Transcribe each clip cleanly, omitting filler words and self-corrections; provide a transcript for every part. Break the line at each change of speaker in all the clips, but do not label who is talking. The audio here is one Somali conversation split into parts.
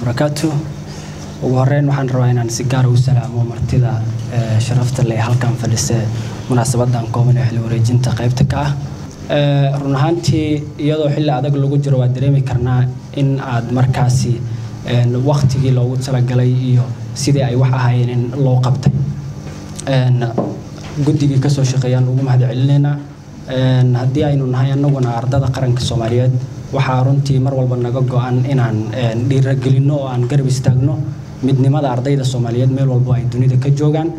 Wabarakaatu. Ugu horeyn waxaan rabaa inaan si gaar u salaamo martida sharafta leh halkan fadhise munaasabadan kooban ee xil wareejinta qaybta ka ah. Run ahaantii, iyadoo xilli adag lagu jiro, waa dareemi karnaa in aad markaasi waqtigii loogu talagalay iyo sidii ay wax ahaayeen in loo qabtay. Guddigii kasoo shaqeeyaan ugu mahad celinaynaa. Haddii aynu nahay annaguna ardada qaranka Soomaaliyeed, waxaa runtii mar walba naga go-an inaan dhiiragelinno oo aan garab istaagno midnimada ardayda Soomaaliyeed meel walbo ay dunida ka joogaan.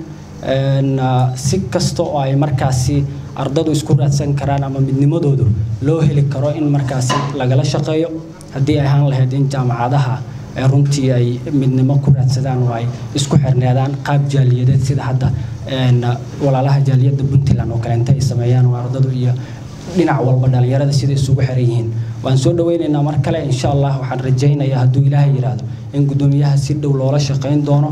Si kasta oo ay markaasi ardadu isku raadsan karaan ama midnimadoodu loo heli karo in markaasi lagala shaqeeyo, haddii ay ahaan lahayd in jaamacadaha runtii ay midnimo ku raadsadaan oo ay isku xirneedaan qaab jaaliyadeed, sida hadda walaalaha jaaliyadda Puntland oo kaleenta ay sameeyaan, oo ardadu iyo dhinac walba dhalinyarada sida isugu xiran yihiin. Waan soo dhaweynaynaa mar kale. Insha Allah waxaan rajaynayaa, hadduu Ilaahay yidhaahdo, in guddoomiyaha si dhow loola shaqayn doono.